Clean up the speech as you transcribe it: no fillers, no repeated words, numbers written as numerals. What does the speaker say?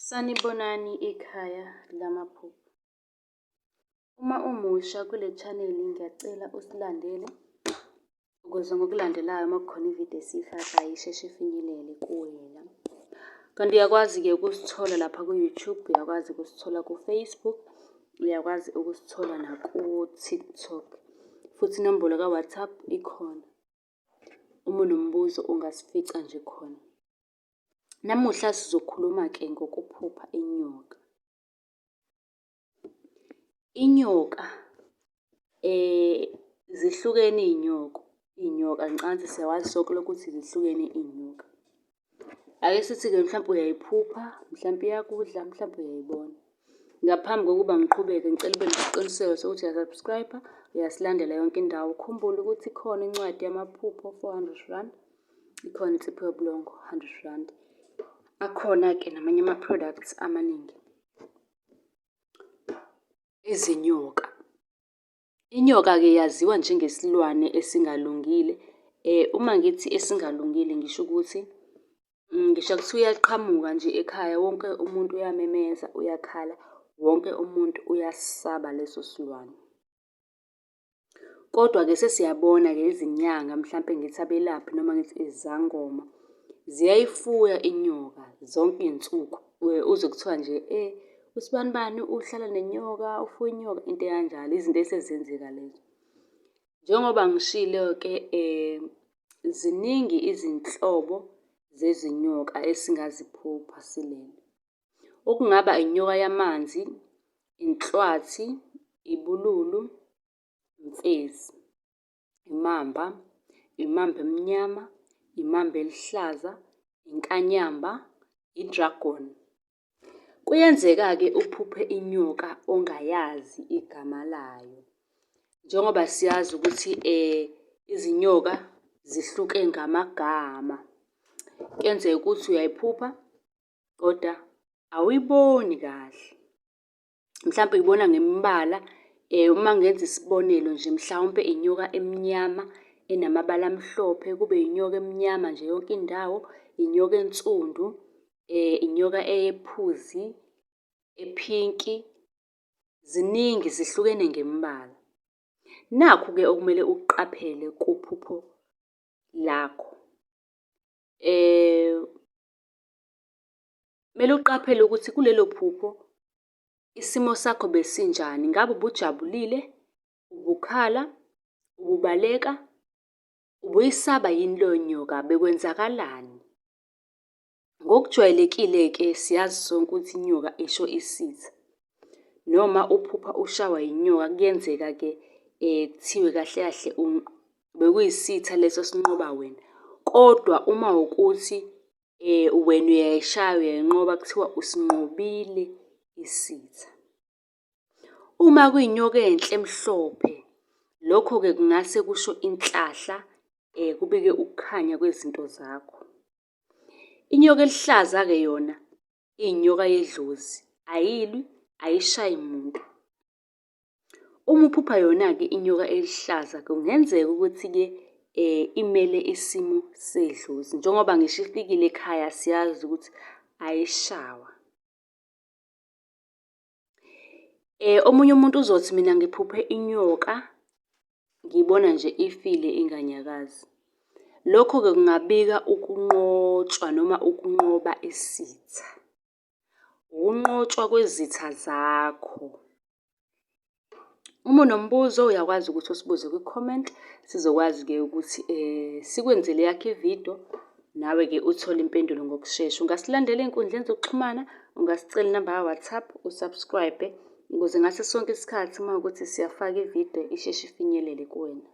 Sanibonani ekhaya lamaphupho. Uma umusha kule chaneli ngiyacela usilandele ukuze ngokulandelayo uma kukhona ividiyo esiyifakayo isheshe ifinyelele kuwena. Kanti uyakwazi-ke ukusithola lapha ku-YouTube, uyakwazi ukusithola ku-Facebook, uyakwazi ukusithola naku-TikTok. Futhi inombolo ka-WhatsApp ikhona, uma unombuzo ungasifica nje khona. Namuhla sizokhuluma-ke ngokuphupha inyoka. Inyoka zihlukene iy'nyoka, iy'nyoka ngicabanga ukuthi siyakwazi sonke lokho ukuthi zihlukene iy'nyoka. Ake sithi-ke mhlampe uyayiphupha, mhlampe iyakudla, mhlampe uyayibona. Ngaphambi kokuba ngiqhubeke ngicela ube nesiqiniseko sokuthi uya-subscribe-a, uyasilandela yonke indawo. Ukhumbule ukuthi ikhona incwadi yamaphupho, 400 rand, ikhona insipho yobulongo, 100 rand. Akhona-ke namanye ama-products amaningi. Izinyoka. Inyoka-ke yaziwa njengesilwane esingalungile. Uma ngithi esingalungile ngisho ukuthi, ngisho kuthiwa iyaqhamuka nje ekhaya wonke umuntu uyamemeza uyakhala, wonke umuntu uyasisaba leso silwane. Kodwa-ke sesiyabona-ke izinyanga mhlampe ngithi abelaphi noma ngithi izangoma, ziyayifuya inyoka zonke iy'nsuku. Uzwe kuthiwa nje usibanibani uhlala nenyoka, ufuye inyoka, into ekanjalo, izinto esezenzeka lezo. Njengoba ngishilo-ke ziningi izinhlobo zezinyoka esingaziphupha silele. Okungaba inyoka yamanzi, inhlwathi, ibululu, imfezi, imamba, imamba emnyama, imamba eluhlaza, inkanyamba, i-dragon. Kuyenzeka-ke uphuphe inyoka ongayazi igama layo. Njengoba siyazi ukuthi izinyoka zihluke ngamagama. Kuyenzeka ukuthi uyayiphupha, kodwa awuyiboni kahle. Mhlampe uyibona ngemibala uma ngenza isibonelo nje, mhlawumpe inyoka emnyama enamabala amhlophe, kube inyoka emnyama nje yonke indawo, inyoka ensundu, inyoka ephuzi, ephinki. Ziningi zihlukene ngemibala. Nakhu-ke okumele ukuqaphele kuphupho lakho. Kumele uqaphele ukuthi kulelo phupho isimo sakho besinjani, ngabe ubujabulile, ubukhala, ububaleka, ubuyisaba yini leyo nyoka, bekwenzakalani? Ngokujwayelekile-ke siyazi sonke ukuthi inyoka isho isitha. Noma uphupha ushawa yinyoka kuyenzeka-ke kuthiwe kahle kahle bekuyisitha leso esinqoba wena. Kodwa uma wukuthi wena uyayishaya uyayinqoba kuthiwa usinqobile isitha. Uma kuyinyoka enhle emhlophe, lokho-ke kungase kusho inhlahla kubike ukukhanya kwezinto zakho. Inyoka eluhlaza-ke yona iyinyoka yedlozi, ayilwi, ayishayi muntu. Uma uphupha yona-ke inyoka eluhlaza kungenzeka ukuthi-ke imele isimo sedlozi. Njengoba ngisho ifikile ekhaya siyazi ukuthi ayishawa. Omunye umuntu uzothi mina ngiphuphe inyoka, ngiyibona nje ifile inganyakazi. Lokho-ke kungabika ukunqotshwa noma ukunqoba isitha. Ukunqotshwa kwezitha zakho. Uma unombuzo uyakwazi ukuthi usibuze kwi-comment, sizokwazi-ke ukuthi sikwenzele eyakho ividiyo, nawe-ke uthole impendulo ngokushesha. Ungasilandela ey'nkundleni zokuxhumana, ungasicela inamba ka-WhatsApp, u-subscribe-e ukuze ngaso sonke isikhathi uma kuwukuthi siyafaka ividiyo isheshe ifinyelele kuwena.